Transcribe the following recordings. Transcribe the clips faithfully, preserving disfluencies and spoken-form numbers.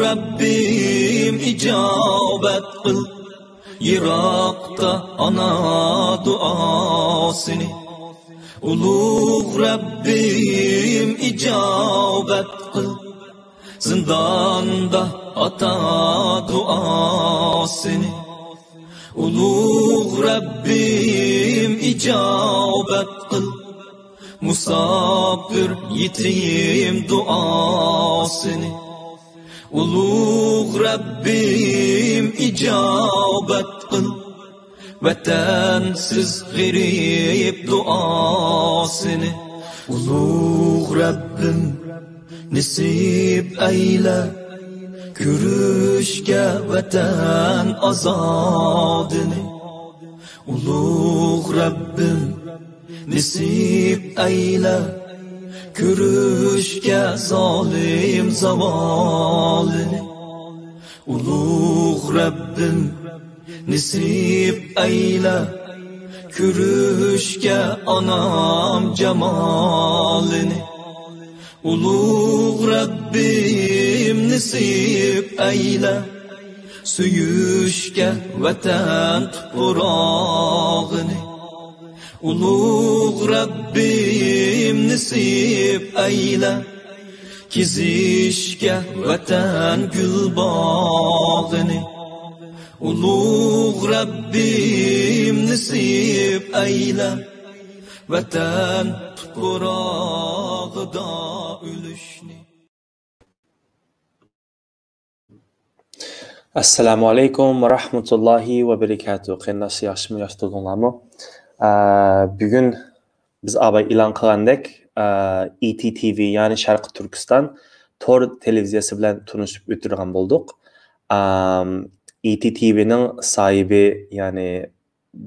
رەببىم ئىجابەت قىل، يىراقتا ئانا دۇئاسىنى. ئۇلۇغ رەببىم ئىجابەت قىل، زىنداندا ئاتا دۇئاسىنى. ئۇلۇغ رەببىم ئىجابەت قىل، مۇساپىر يېتىم دۇئاسىنى. ئۇلۇغ رەببىم ئىجابەت قىل، ۋەتەنسىز غېرىب دۇئاسىنى. ئۇلۇغ رەببىم نېسىپ ئەيلە، كۆرۈشكە ۋەتەن ئازادىنى. ئۇلۇغ رەببىم نېسىپ ئەيلە، كۆرۈشكە زالىم زاۋالىنى. ئۇلۇغ رەببىم نېسىپ ئەيلە، كۆرۈشكە ئانام جامالىنى. ئۇلۇغ رەببىم نېسىپ ئەيلە، سۆيۈشكە ۋەتەن تۇپراغىنى. ئۇلۇغ رەببىم نېسىپ ئەيلە، كېزىشكە ۋەتەن گۈل باغىنى. ئۇلۇغ رەببىم نېسىپ ئەيلە، ۋەتەن تۇپراغىدا ئۆلۈشنى. ئەسسالامۇ ئەلەيكۇم ۋە رەھمەتۇللاھى ۋە بەرىكاتۇھ. قېرىنداشلار، ياخشىمۇ، ياخشى تۇردۇڭلارمۇ؟ ئە، بۈگۈن بىز ئاۋۋال ئېلان قىلغاندەك، ئە، ئى تى تى ۋى، يەنى شەرقىي تۈركىستان تور تېلېۋىزىيەسى بىلەن تونۇشۇپ ئۆتىدىغان بولدۇق. ئام، ئى تى تى ۋىنىڭ ساھىبى، يەنى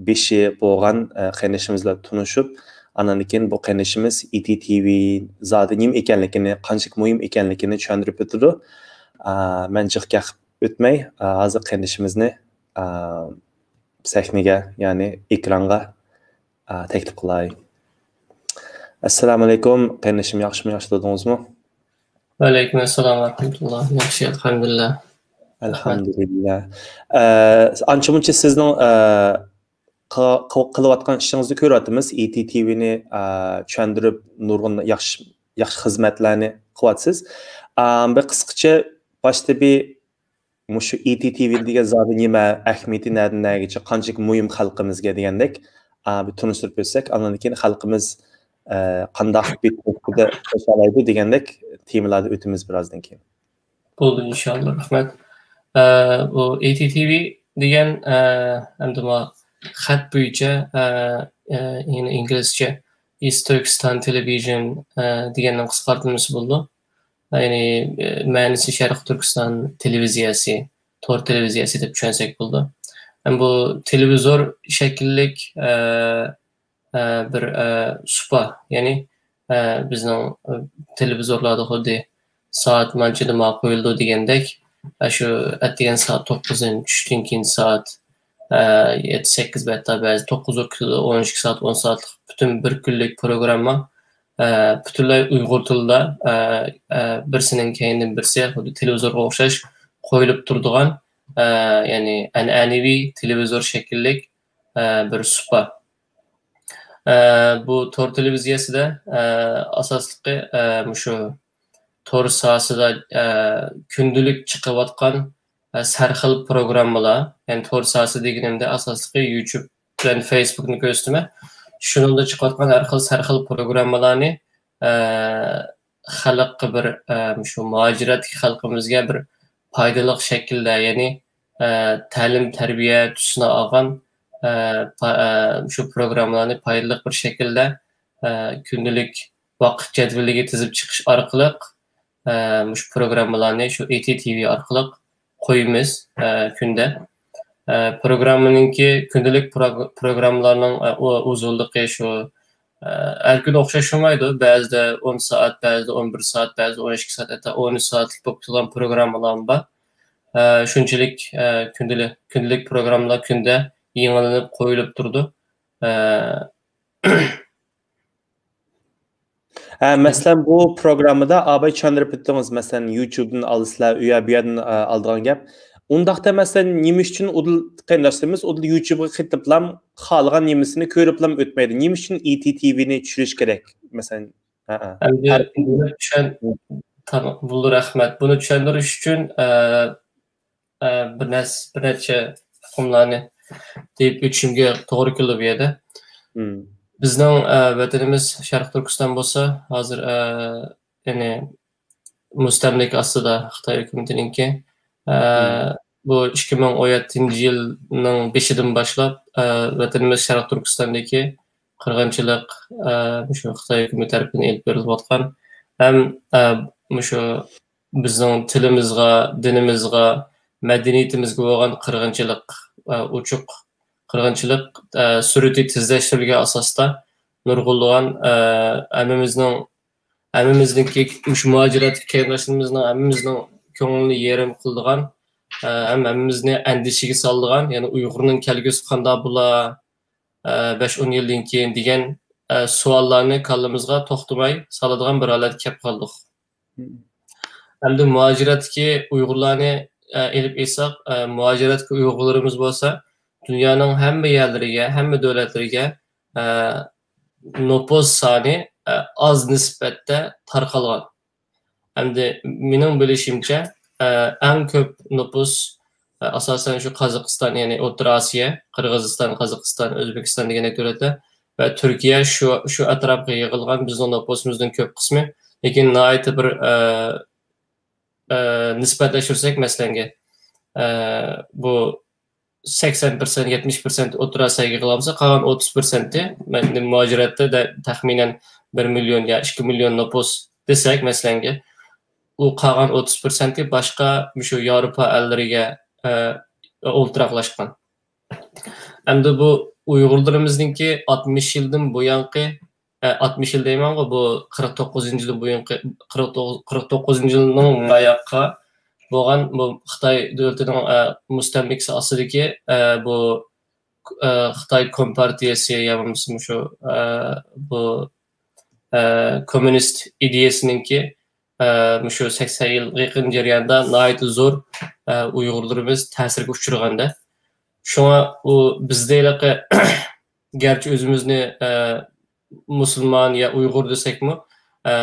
بېشى بولغان، ئە، قېرىندىشىمىز بىلەن تونۇشۇپ، ئاندىن كېيىن بۇ قېرىندىشىمىز ئى تى تى ۋى زادى نېمە ئىكەنلىكىنى، قانچىلىك مۇھىم ئىكەنلىكىنى چۈشەندۈرۈپ ئۆتىدۇ. ئا، مەن جىق گەپ ئۆتمەي، ئا، ھازىر قېرىندىشىمىزنى، ئا، سەھنىگە، يەنى ئېكرانغا، ئا، تەكلىپ قىلاي. ئەسسالامۇ ئەلەيكۇم، قېرىندىشىم، ياخشىمۇ، ياخشى تۇردىڭىزمۇ؟ ۋەئەلەيكۇم ئەسسالام ۋە رەھمەتۇللا. ياخشى، ئەلھەمدۇلىللا. ئەلھەمدۇلىللا. ئە، ئانچە-مۇنچە سىزنىڭ، ئە، قىل-، قىل-، قىلىۋاتقان ئىشىڭىزنى كۆرۈۋاتىمىز. ئى تى تى ۋىنى، ئە، چۈشەندۈرۈپ، نۇرغۇن ياخشى، ياخشى خىزمەتلەرنى قىلىۋاتىسىز. ئە، بىر قىسقىچە باشتا بىر مۇشۇ ئى تى تى ۋى دېگەن زادى نېمە، ئەھمىيىتى نەدىن نەگىچە، قانچىلىك مۇھىم خەلقىمىزگە دېگەندەك، ئا، بىر تونۇشتۇرۇپ ئۆتسەك، ئاندىن كېيىن خەلقىمىز، ئە، قانداق بىر تۈرتكىدە ياشالايدۇ دېگەندەك تېمىلاردا ئۆتىمىز بىرازدىن كېيىن. بولدى، ئىنشاللا، رەھمەت. ئە، بۇ ئى تى تى ۋى دېگەن، ئە، ئەمدى ما خەت بويىچە، ئە، ئە، يەنى ئىنگلىزچە East Turkestan Television، ئە، دېگەننىڭ قىسقارتمىسى بولىدۇ. يەنى، ئە، مەنىسى شەرقىي تۈركىستان تېلېۋىزىيەسى، تور تېلېۋىزىيەسى دەپ چۈشەنسەك بولىدۇ. ھەم بۇ تېلېۋىزور شەكىللىك، ئە، ئە، بىر، ئە، سۇپا، يەنى، ئە، بىزنىڭ، ئە، تېلېۋىزورلاردا خۇددى سائەت مانچىدا ما قويۇلىدۇ دېگەندەك، ئە، شۇ ئەتىگەن سائەت توققۇزدىن، چۈشتىن كېيىن سائەت، ئە، يەتتە، سەككىز، ھەتتا بەزى توققۇزغا كېتىدۇ، ئون ئىككى سائەت، ئون سائەتلىق پۈتۈن بىر كۈنلۈك پروگرامما، ئە، پۈتۈنلەي ئۇيغۇر تىلىدا، ئە، ئە، بىرسىنىڭ كەينىدىن بىرسى خۇددى تېلېۋىزورغا ئوخشاش قويۇلۇپ تۇرىدىغان، ئە، يەنى ئەنئەنىۋى تېلېۋىزور شەكىللىك، ئە، بىر سۇپا. ئە، بۇ تور تېلېۋىزىيەسىدە، ئە، ئاساسلىقى، ئە، مۇشۇ تور ساھەسىدە، ئە، كۈندىلىك چىقىۋاتقان، ئە، سەرخىل پروگراممىلار، يەنى تور ساھەسى دېگىنىمدە ئاساسلىقى يۇتۇب بىلەن فېيسبۇكنى كۆرسىتىمەن. شۇنىڭدا چىقىۋاتقان ھەر خىل سەرخىل پروگراممىلارنى، ئە، خەلققە بىر، ئە، مۇشۇ مۇھاجىرەتتىكى خەلقىمىزگە بىر پايدىلىق شەكىلدە، يەنى، ئە، تەلىم تەربىيە تۈسىنى ئالغان، ئە، پا-، ئە، مۇشۇ پروگراممىلارنى پايدىلىق بىر شەكىلدە، ئە، كۈندىلىك ۋاقىت جەدۋىلىگە تىزىپ چىقىش ئارقىلىق، ئە، مۇشۇ پروگراممىلارنى شۇ ئى تى تى ۋى ئارقىلىق قويىمىز، ئە، كۈندە. ئە، پروگراممىنىڭكى كۈندىلىك پرو-، پروگراممىلارنىڭ، ئە، ئۇ-، ئۇزۇنلۇقى شۇ، ئە، ھەر كۈنى ئوخشاش بولمايدۇ. بەزىدە ئون سائەت، بەزىدە ئون بىر سائەت، بەزىدە ئون ئىككى سائەت، ھەتتا ئون ئۈچ سائەتلىك بولۇپ تۇرغان پروگراممىلارمۇ بار. ئە، شۇنچىلىك، ئە، كۈندىلىك، كۈندىلىك پروگراممىلار كۈندە يېڭىلىنىپ قويۇلۇپ تۇرىدۇ. ئە، ھە، مەسىلەن، بۇ پروگراممىدا ئاباي چۈشەندۈرۈپ ئۆتتىڭىز، مەسىلەن، يۇتۇبتىن ئالىسىلەر، ئۇ يەر، بۇ يەردىن، ئە، ئالىدىغان گەپ. ئۇنداقتا، مەسىلەن، نېمە ئۈچۈن ئۇدۇل قېرىنداشلىرىمىز ئۇدۇل يۇتۇبقا قېتىپلام خالىغان نېمىسىنى كۆرۈپلام ئۆتمەيدۇ؟ نېمە ئۈچۈن ئى تى تى ۋىنى چۈشۈرۈش كېرەك؟ مەسىلەن، ھە، ھە. ئەمدى ھەر بۇنى چۈشەن-، تامام، بولدى، رەھمەت. بۇنى چۈشەندۈرۈش ئۈچۈن، ئە، ئە، بىر نەس-، بىر نەچچە ئۇقۇملارنى دېيىپ ئۆتۈشۈمگە توغرا كېلىدۇ بۇ يەردە. مم. بىزنىڭ، ئە، ۋەتىنىمىز شەرقىي تۈركىستان بولسا، ھازىر، ئە، يەنى مۇستەملىكە ئاستىدا خىتاي ھۆكۈمىتىنىڭكى. ئە، مم. بۇ ئىككى مىڭ ئون يەتتىنچى يىلنىڭ بېشىدىن باشلاپ، ئە، ۋەتىنىمىز شەرقىي تۈركىستاندىكى قىرغىنچىلىق، ئە، مۇشۇ خىتاي ھۆكۈمىتى تەرىپىدىن ئېلىپ بېرىلىۋاتقان ھەم، ئە، مۇشۇ بىزنىڭ تىلىمىزغا، دىنىمىزغا، مەدەنىيىتىمىزگە بولغان قىرغىنچىلىق، ئە، ئوچۇق قىرغىنچىلىق، ئە، سۈرئىتى تېزلەشتۈرۈلگەن ئاساستا نۇرغۇنلىغان، ئە، ھەممىمىزنىڭ، ھەممىمىزنىڭكى مۇشۇ مۇھاجىرەتتىكى قېرىنداشلىرىمىزنىڭ ھەممىمىزنىڭ كۆڭلىنى يېرىم قىلىدىغان، ئە، ھەم ھەممىمىزنى ئەندىشىگە سالىدىغان، يەنى ئۇيغۇرنىڭ كەلگۈسى قانداق بولا، ئە، بەش ئون يىلدىن كېيىن دېگەن، ئە، سوئاللارنى كاللىمىزغا توختىماي سالىدىغان بىر ھالەتكە كەپ قالدۇق. مم. ئەمدى مۇھاجىرەتتىكى ئۇيغۇرلارنى، ئە، ئېلىپ ئېيتساق، ئە، مۇھاجىرەتتىكى ئۇيغۇرلىرىمىز بولسا دۇنيانىڭ ھەممە يەرلىرىگە، ھەممە دۆلەتلىرىگە، ئە، نوپۇس سانى، ئە، ئاز نىسبەتتە تارقالغان. ئەمدى مېنىڭ بىلىشىمچە، ئە، ئەڭ كۆپ نوپۇس، ئە، ئاساسەن شۇ قازاقىستان، يەنى ئوتتۇرا ئاسىيا، قىرغىزىستان، قازاقىستان، ئۆزبېكىستان دېگەندەك دۆلەتلەر ۋە تۈركىيە شۇ، شۇ ئەتراپقا يىغىلغان بىزنىڭ نوپۇسىمىزنىڭ كۆپ قىسمى. لېكىن ناھايىتى بىر، ئە، ئە، نىسبەتلەشتۈرسەك، مەسىلەنگە، ئە، بۇ سەكسەن پىرسەنت، يەتمىش پىرسەنت ئوتتۇرا ئاسىياغا يىغىلغان بولسا، قالغان ئوتتۇز پىرسەنتى مۇھاجىرەتتە دە-، تەخمىنەن بىر مىليون يا ئىككى مىليون نوپۇس دېسەك، مەسىلەنگە، ئۇ قالغان ئوتتۇز پىرسەنتى باشقا مۇشۇ ياۋروپا ئەللىرىگە، ئە، ئولتۇراقلاشقان. ئەمدى بۇ ئۇيغۇرلىرىمىزنىڭكى ئاتمىش يىلدىن بۇيانقى، ئە، ئاتمىش يىل دەيمەنغۇ، بۇ قىرىق توققۇزىنچى يىلدىن بۇيانقى، قىرىق توققۇز، قىرىق توققۇزىنچى يىلنىڭ ماياققا بولغان بۇ خىتاي دۆلىتىنىڭ، ئە، مۇستەملىكىسى ئاستىدىكى، ئە، بۇ، ئە، خىتاي كومپارتىيەسى يا بولمىسا مۇشۇ، ئە، بۇ، ئە، كوممۇنىست ئىدىيەسىنىڭكى، ئە، مۇشۇ سەكسەن يىلغا يېقىن جەرياندا ناھايىتى زور، ئە، ئۇيغۇرلىرىمىز تەسىرگە ئۇچرىغاندا. شۇڭا ئۇ بىزدە ھېلىقى گەرچە ئۆزىمىزنى، ئە، مۇسۇلمان يا ئۇيغۇر دېسەكمۇ، ئە،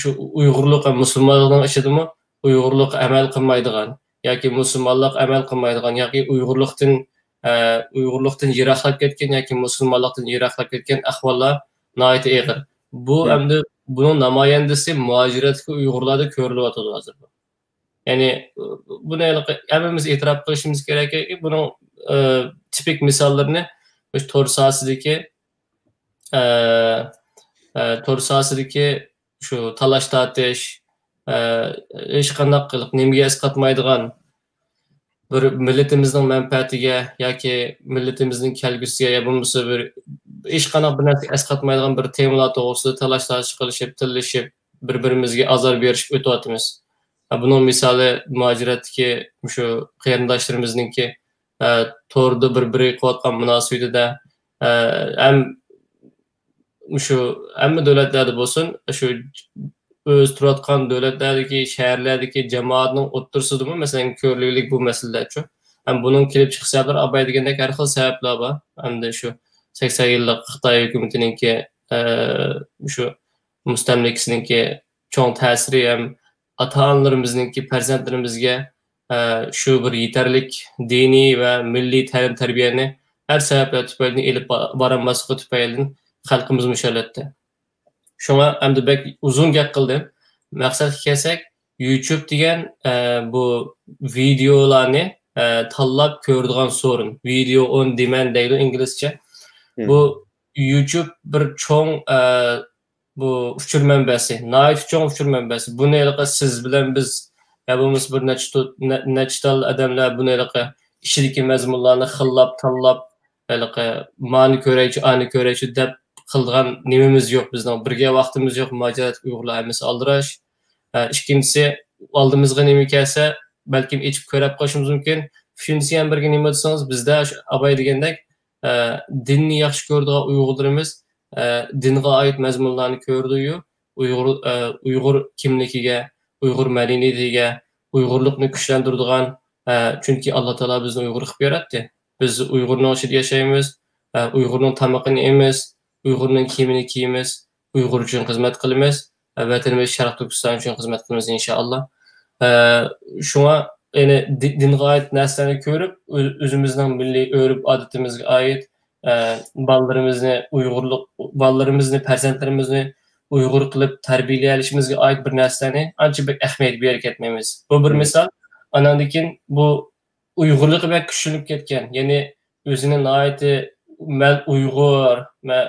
شۇ ئۇيغۇرلۇق ھەم مۇسۇلمانلىقنىڭ ئىچىدىمۇ ئۇيغۇرلۇققا ئەمەل قىلمايدىغان ياكى مۇسۇلمانلىققا ئەمەل قىلمايدىغان ياكى ئۇيغۇرلۇقتىن، ئە، ئۇيغۇرلۇقتىن يىراقلاپ كەتكەن ياكى مۇسۇلمانلىقتىن يىراقلاپ كەتكەن ئەھۋاللار ناھايىتى ئېغىر. بۇ مم. ئەمدى بۇنىڭ نامايەندىسى مۇھاجىرەتتىكى ئۇيغۇرلاردا كۆرۈلۈۋاتىدۇ ھازىر. يەنى، بۇنى ھېلىقى ھەممىمىز ئېتىراپ قىلىشىمىز كېرەككى، بۇنىڭ، ئە، تىپىك مىساللىرىنى مۇشۇ تور ساھەسىدىكى، ئە، ئە، تور ساھەسىدىكى شۇ تالاش-تارتىش، ئە، ھېچقانداق قىلىپ نېمىگە ئەسقاتمايدىغان، بىر مىللىتىمىزنىڭ مەنپەئەتىگە ياكى مىللىتىمىزنىڭ كەلگۈسىگە يا بولمىسا بىر ھېچقانداق بىر نەرسىگە ئەسقاتمايدىغان بىر تېمىلار توغرىسىدا تالاش-تارتىش قىلىشىپ، تىللىشىپ، بىر-بىرىمىزگە ئازار بېرىشىپ ئۆتۈۋاتىمىز. بۇنىڭ مىسالى مۇھاجىرەتتىكى مۇشۇ قېرىنداشلىرىمىزنىڭكى، ئە، توردا بىر-بىرىگە قىلىۋاتقان مۇناسىۋىتىدە، ئە، ھەم مۇشۇ ھەممە دۆلەتلەردە بولسۇن، شۇ ئۆزى تۇرۇۋاتقان دۆلەتلەردىكى، شەھەرلەردىكى جامائەتنىڭ ئوتتۇرىسىدىمۇ، مەسىلەن، كۆرۈلگۈلۈك بۇ مەسىلىلەرچۇ. ھەم بۇنىڭ كېلىپ چىقىش سەۋەبلىرى ئاباي دېگەندەك ھەر خىل سەۋەبلەر بار. ئەمدى شۇ سەكسەن يىللىق خىتاي ھۆكۈمىتىنىڭكى، ئە، شۇ مۇستەملىكىسىنىڭكى چوڭ تەسىرى ھەم ئاتا-ئانىلىرىمىزنىڭكى پەرزەنتلىرىمىزگە، ئە، شۇ بىر يېتەرلىك دىنىي ۋە مىللىي تەلىم-تەربىيەنى ھەر سەۋەبلەر تۈپەيلىدىن ئېلىپ با-، بارالماسلىقى تۈپەيلىدىن خەلقىمىز مۇشۇ ھالەتتە. شۇڭا ئەمدى بەك ئۇزۇن گەپ قىلدىم. مەقسەتكە كەلسەك، يۇتۇب دېگەن، ئە، بۇ ۋىدېئولارنى، ئە، تاللاپ كۆرىدىغان سورۇن. ۋىدېئو ئون دېمەند دەيدۇ ئىنگلىزچە. مم. بۇ يۇتۇب بىر چوڭ، ئە، بۇ ئۇچۇر مەنبەسى، ناھايىتى چوڭ ئۇچۇر مەنبەسى. بۇنى ھېلىقى سىز بىلەن بىز، يا بولمىسا بىر نەچچە تو-، نە-، نەچچە تال ئادەملەر بۇنى ھېلىقى ئىچىدىكى مەزمۇنلارنى خىللاپ، تاللاپ، ھېلىقى مانى كۆرەيچۇ، ئانى كۆرەيچۇ دەپ قىلىدىغان نېمىمىز يوق بىزنىڭ. بىرگە ۋاقتىمىز يوق، مۇھاجىرەتتىكى ئۇيغۇرلار ھەممىسى ئالدىراش. ئە، ئىككىنچىسى، ئالدىمىزغا نېمە كەلسە، بەلكىم ئېچىپ كۆرەپ قېلىشىمىز مۇمكىن. ئۈچىنچىسى يەنە بىرگە نېمە دېسىڭىز، بىزدە شۇ ئاباي دېگەندەك، ئە، دىننى ياخشى كۆرىدىغان ئۇيغۇرلىرىمىز، ئە، دىنغا ئائىت مەزمۇنلارنى كۆرىدۇ-يۇ، ئۇيغۇر، ئە، ئۇيغۇر كىملىكىگە، ئۇيغۇر مەدەنىيىتىگە، ئۇيغۇرلۇقنى كۈچلەندۈرىدىغان، ئە، چۈنكى ئاللا تائالا بىزنى ئۇيغۇر قىلىپ ياراتتى. بىز ئۇيغۇرنىڭ ئىچىدە ياشايمىز، ئە، ئۇيغۇرنىڭ تامىقىنى يەيمىز، ئۇيغۇرنىڭ كىيىمىنى كىيىمىز، ئۇيغۇر ئۈچۈن خىزمەت قىلىمىز، ئە، ۋەتىنىمىز شەرقىي تۈركىستان ئۈچۈن خىزمەت قىلىمىز، ئىنشائاللا. ئە، شۇڭا، يەنى دى-، دىنغا ئائىت نەرسىلەرنى كۆرۈپ، ئۆ-، ئۆزىمىزنىڭ مىللىي ئۆرپ-ئادىتىمىزگە ئائىت، ئە، بالىلىرىمىزنى ئۇيغۇرلۇق، بالىلىرىمىزنى، پەرزەنتلىرىمىزنى ئۇيغۇر قىلىپ تەربىيەلىيەلىشىمىزگە ئائىت بىر نەرسىلەرنى ئانچە بەك ئەھمىيەت بېرىپ كەتمەيمىز. بۇ بىر مىسال. ئاناندىن كېيىن بۇ ئۇيغۇرلۇقى بەك كۈچلىنىپ كەتكەن، يەنى ئۆزىنى ناھايىتى «مەن ئۇيغۇر، مەن،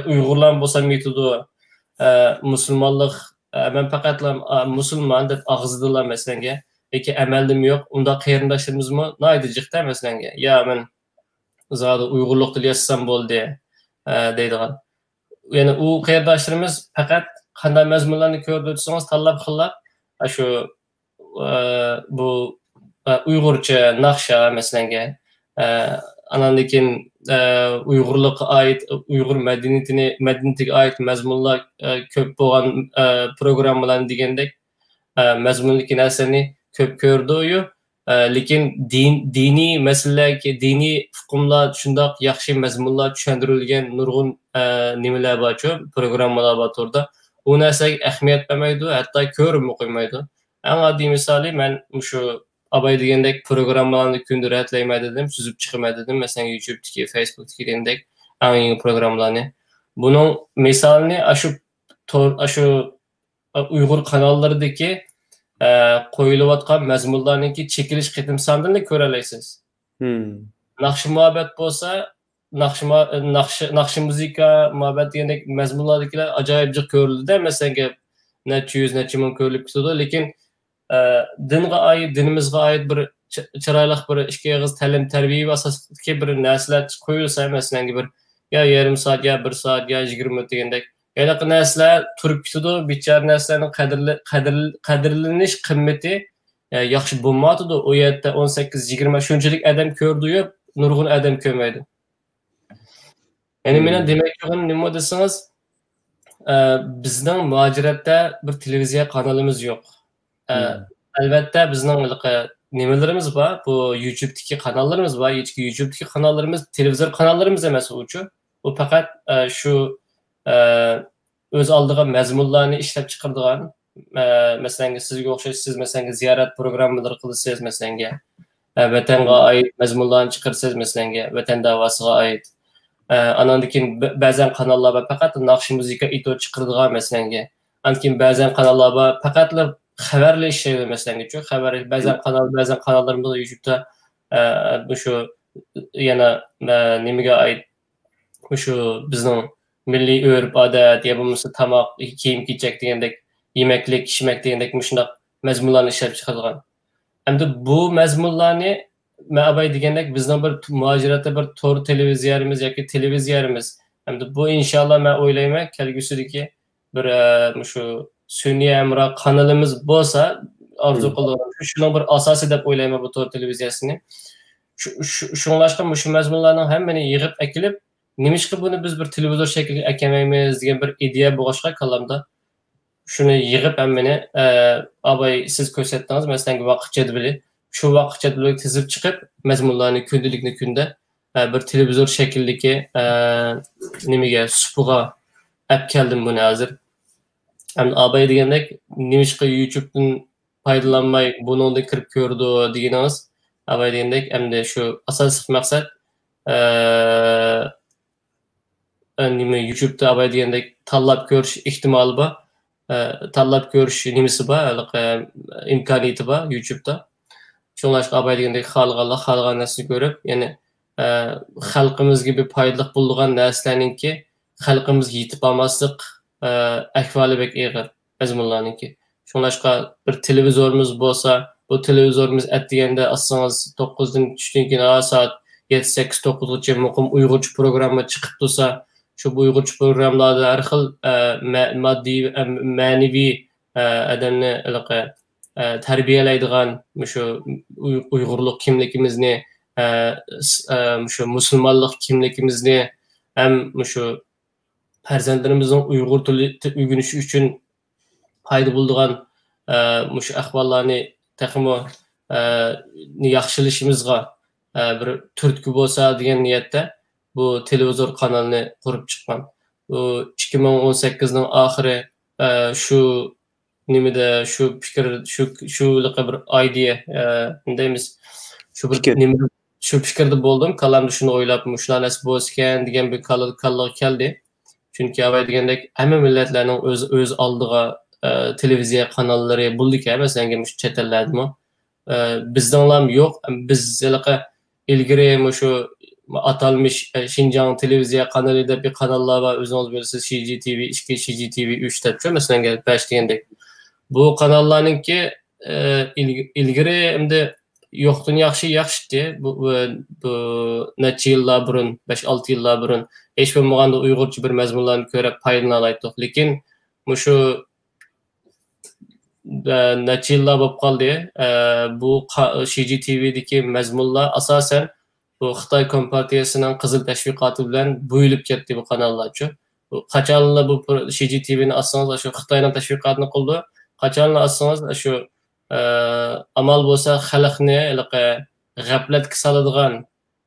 ئۇيغۇرلارمۇ بولسام يېتىدۇ، ئە، مۇسۇلمانلىق، ئە، مەن پەقەتلا، ئا، مۇسۇلمان» دەپ ئاغزىدىلا، مەسىلەنگە، لېكىن ئەمەلدىمۇ يوق. ئۇنداق قېرىنداشلىرىمىزمۇ ناھايىتى جىق-دە، مەسىلەنگە، «يا، مەن زادى ئۇيغۇرلۇق تىلى يازسام بولدى»، ئە، دەيدىغان. يەنى ئۇ قېرىنداشلىرىمىز پەقەت قانداق مەزمۇنلارنى كۆرىدۇ دېسىڭىز، تاللاپ خىللاپ، ئاشۇ، ئە، بۇ، ئە، ئۇيغۇرچە ناخشا، مەسىلەنگە، ئە، ئاناندىن كېيىن، ئە، ئۇيغۇرلۇققا ئائىت، ئۇيغۇر مەدەنىيىتىنى، مەدەنىيىتىگە ئائىت مەزمۇنلار، ئە، كۆپ بولغان، ئە، پروگراممىلارنى دېگەندەك، ئە، مەزمۇندىكى نەرسىلەرنى كۆپ كۆرىدۇ. ئە، لېكىن دىن، دىنىي مەسىلىلەرگە، دىنىي ئۇقۇملار، شۇنداق ياخشى مەزمۇنلار چۈشەندۈرۈلگەن نۇرغۇن، ئە، نېمىلەر بارچۇ، پروگراممىلار بار توردا. ئۇ نەرسىگە ئەھمىيەت بەرمەيدۇ، ھەتتا كۆرۈپمۇ قويمايدۇ. ئەڭ ئاددىي مىسالى، مەن مۇشۇ ئاباي دېگەندەك پروگراممىلارنى كۈندە رەتلەيمەن دېدىم، سۈزۈپ چىقىمەن دېدىم. مەسىلەن، يۇتۇبتىكى، فېيسبۇكتىكى دېگەندەك ئەڭ يېڭى پروگراممىلارنى. بۇنىڭ مىسالىنى ئاشۇ تور، ئاشۇ ئۇيغۇر قاناللىرىدىكى، ئە، قويۇلۇۋاتقان مەزمۇنلارنىڭكى چېكىلىش قېتىم سانىدىن كۆرەلەيسىز. ناخشا مۇھەببەت بولسا، ناخشا مۇ-، ناخشا، ناخشا مۇزىكا مۇھەببەت دېگەندەك مەزمۇنلاردىكىلەر ئاجايىپ جىق كۆرۈلىدۇ-دە، مەسىلەن، گەپ نەچچە يۈز، نەچچە مىڭ كۆرۈلۈپ كېتىدۇ. لېكىن، ئە، دىنغا ئائىت، دىنىمىزغا ئائىت بىر چى-، چىرايلىق بىر ئىككى ئېغىز تەلىم-تەربىيە ئاساسىدىكى بىر نەرسىلەر قويۇلسا، مەسىلەنگە، بىر يا يېرىم سائەت، يا بىر سائەت، يا يىگىرمە مىنۇت دېگەندەك، ھېلىقى نەرسىلەر تۇرۇپ كېتىدۇ، بىچارە نەرسىلەرنىڭ قەدىرلى-، قەدىر-، قەدىرلىنىش قىممىتى، ئە، ياخشى بولمايۋاتىدۇ. ئۇ يەردە ئون سەككىز، يىگىرمە شۇنچىلىك ئادەم كۆرىدۇيۇ، نۇرغۇن ئادەم كۆرمەيدۇ. يەنى مېنىڭ دېمەكچى بولغىنىم نېمە دېسىڭىز، ئە، بىزنىڭ مۇھاجىرەتتە بىر تېلېۋىزىيە قانىلىمىز يوق. ئە، ئەلۋەتتە، بىزنىڭ ھېلىقى نېمىلىرىمىز بار، بۇ يۇتۇبتىكى قاناللىرىمىز بار، يۇتۇبتىكى قاناللىرىمىز تېلېۋىزور قاناللىرىمىز ئەمەس ئۇچۇ. ئۇ پەقەت، ئە، شۇ، ئە، ئۆز ئالدىغا مەزمۇنلارنى ئىشلەپ چىقىرىدىغان، ئە، مەسىلەنگە، سىزگە ئوخشاش، سىز، مەسىلەنگە، زىيارەت پروگراممىلىرى قىلىسىز، مەسىلەنگە، ئە، ۋەتەنگە ئائىت مەزمۇنلارنى چىقىرىسىز، مەسىلەنگە، ۋەتەن داۋاسىغا ئائىت. ئە، ئاناندىن كېيىن بە-، بەزەن قاناللار بار، پەقەت ناخشا، مۇزىكا ئېيتىپ چىقىرىدىغان، مەسىلەنگە. ئاندىن كېيىن بەزەن قاناللار بار، پەقەتلا خەۋەرلا ئىشلەيدۇ، مەسىلەنگىچۇ، خەۋەر، بەزەن قانال، بەزەن قاناللىرىمىز يۇتۇبتا، ئە، مۇشۇ يەنە، ئە، نېمىگە ئائىت؟ مۇشۇ بىزنىڭ مىللىي ئۆرپ-ئادەت يا بولمىسا تاماق، كىيىم-كېچەك دېگەندەك، يېمەكلىك، ئىچمەك دېگەندەك مۇشۇنداق مەزمۇنلارنى ئىشلەپ چىقىدىغان. ئەمدى بۇ مەزمۇنلارنى مەن ئاباي دېگەندەك بىزنىڭ بىر ت-، مۇھاجىرەتتە بىر تور تېلېۋىزىيەمىز ياكى تېلېۋىزىيەمىز. ئەمدى بۇ ئىنشاللا مەن ئويلايمەن كەلگۈسىدىكى بىر، ئە، مۇشۇ سۈنئىي ھەمراھ قانىلىمىز بولسا، ئارزۇ قىلىدىغان شۇنىڭ بىر ئاساسى دەپ ئويلايمەن بۇ تور تېلېۋىزىيەسىنى. شۇ، شۇ، شۇڭلاشقا مۇشۇ مەزمۇنلارنىڭ ھەممىنى يىغىپ ئەكېلىپ، نېمىشقا بۇنى بىز بىر تېلېۋىزور شەكلىگە ئەكەلمەيمىز دېگەن بىر ئىدىيە بولغاچقا كاللامدا، شۇنى يىغىپ ھەممىنى، ئە، ئاباي سىز كۆرسەتتىڭىز، مەسىلەن، ۋاقىت جەدۋىلى. شۇ ۋاقىت جەدۋىلىگە تىزىپ چىقىپ، مەزمۇنلارنى كۈندىلىكنى كۈندە، ئە، بىر تېلېۋىزور شەكلىدىكى، ئە، نېمىگە، سۇپىغا ئەپ كەلدىم بۇنى ھازىر. ئەمدى ئاباي دېگەندەك، نېمىشقا يۇتۇبتىن پايدىلانماي بۇنىڭدىن كىرىپ كۆرىدۇ دېگىنىڭىز، ئاباي دېگەندەك، ئەمدى شۇ ئاساسلىق مەقسەت، ئە، ئە، نېمە، يۇتۇبتا ئاباي دېگەندەك تاللاپ كۆرۈش ئېھتىمالى بار. ئە، تاللاپ كۆرۈش نېمىسى بار، ھېلىقى ئىمكانىيىتى بار يۇتۇبتا. شۇڭلاشقا ئاباي دېگەندەك خالىغانلار خالىغان نەرسىنى كۆرۈپ، يەنى، ئە، خەلقىمىزگە بىر پايدىلىق بولىدىغان نەرسىلەرنىڭكى خەلقىمىزگە يېتىپ بارماسلىق، ئە، ئەھۋالى بەك ئېغىر مەزمۇنلارنىڭكى. شۇڭلاشقا بىر تېلېۋىزورىمىز بولسا، بۇ تېلېۋىزورىمىز ئەتىگەندە ئاسسىڭىز توققۇزدىن، چۈشتىن كېيىن ھا سائەت يەتتە، سەككىز، توققۇزغىچە مۇقىم ئۇيغۇرچە پروگرامما چىقىپ تۇرسا، شۇ ئۇيغۇرچە پروگراممىلاردا ھەر خىل، ئە، مە-، ماددىي، ئە، مەنىۋى، ئە، ئادەمنى ھېلىقى، ئە، تەربىيەلەيدىغان مۇشۇ ئۇي-، ئۇيغۇرلۇق كىملىكىمىزنى، ئە، س-، ئە، مۇشۇ مۇسۇلمانلىق كىملىكىمىزنى ھەم مۇشۇ پەرزەنتلىرىمىزنىڭ ئۇيغۇر تىلى ئۆگىنىشى ئۈچۈن پايدا بولىدىغان، ئە، مۇشۇ ئەھۋاللارنى تېخىمۇ، ئە، ياخشىلىشىمىزغا، ئە، بىر تۈرتكە بولسا دېگەن نىيەتتە بۇ تېلېۋىزور قانىلىنى قۇرۇپ چىققان. بۇ ئىككى مىڭ ئون سەككىزنىڭ ئاخىرى، ئە، شۇ نېمىدە، شۇ پىكىر، شۇ، شۇ بىر ئىدىيە، ئە، نېمە دەيمىز، شۇ بىر پىكىر. نېمىدە، شۇ پىكىردە بولدۇم. كاللامدا شۇنى ئويلاپ، مۇشۇنداق نەرسە بولسىكەن دېگەن بىر كاللا-، كاللىغا كەلدى. چۈنكى ئاۋاي دېگەندەك ھەممە مىللەتلەرنىڭ ئۆز، ئۆز ئالدىغا، ئە، تېلېۋىزىيە قاناللىرى بولىدىكەن، مەسىلەن، مۇشۇ چەت ئەللەردىمۇ. ئە، بىزنىڭلام يوق. بىز ھېلىقى ئىلگىرى مۇشۇ ئاتالمىش، ئە، شىنجاڭ تېلېۋىزىيە قانىلى دەپ بىر قاناللار بار، ئۆزىڭىز بىلىسىز، شى جى تى ۋى ئىككى، شى جى تى ۋى ئۈچ دەپچۇ، مەسىلەن، بەش دېگەندەك. بۇ قاناللارنىڭكى، ئە، ئىل-، ئىلگىرى ئەمدى يوقتىن ياخشى، ياخشىتى. بۇ، بۇ، بۇ نەچچە يىللار بۇرۇن، بەش-ئالتە يىللار بۇرۇن ھېچ بولمىغاندا ئۇيغۇرچە بىر مەزمۇنلارنى كۆرۈپ پايدىلىنالايتتۇق. لېكىن مۇشۇ، ئە، نەچچە يىللار بولۇپ قالدى. ئە، بۇ قا-، شى جى تى ۋىدىكى مەزمۇنلار ئاساسەن بۇ خىتاي كومپارتىيەسىنىڭ قىزىل تەشۋىقاتى بىلەن بويىلىپ كەتتى بۇ قاناللارچۇ. بۇ قاچانلا بۇ پرو-، شى جى تى ۋىنى ئاچسىڭىز، شۇ خىتاينىڭ تەشۋىقاتىنى قىلىدۇ. قاچانلا ئاچسىڭىز، شۇ، ئە، ئامال بولسا خەلقنى ھېلىقى غەپلەتكە سالىدىغان،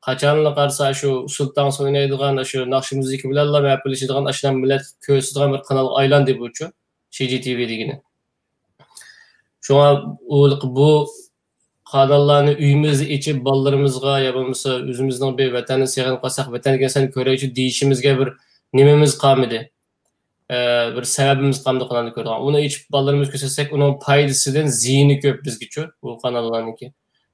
قاچانلا قارىسا شۇ ئۇسسۇل تانسا ئوينايدىغان، شۇ ناخشا مۇزىكا بىلەنلا مەپىلىشىدىغان، ئاشۇنداق مىللەتكە كۆرسىتىدىغان بىر قانالغا ئايلاندى بۇچۇ، شى جى تى ۋى دېگىنى. شۇڭا ئۇ، بۇ قاناللارنى ئۆيىمىزدە ئېچىپ، بالىلىرىمىزغا يا بولمىسا ئۆزىمىزنىڭ بىر ۋەتەننى سېغىنىپ قالساق، ۋەتەنگە سەن كۆرەيچۇ دېيىشىمىزگە بىر نېمىمىز قالمىدى. ئە، بىر سەۋەبىمىز قالمىدى قانالنى كۆرىدىغان. ئۇنى ئېچىپ بالىلىرىمىزغا كۆرسەتسەك، ئۇنىڭ پايدىسىدىن زىيىنى كۆپ بىزگىچۇ، بۇ قاناللارنىڭكى.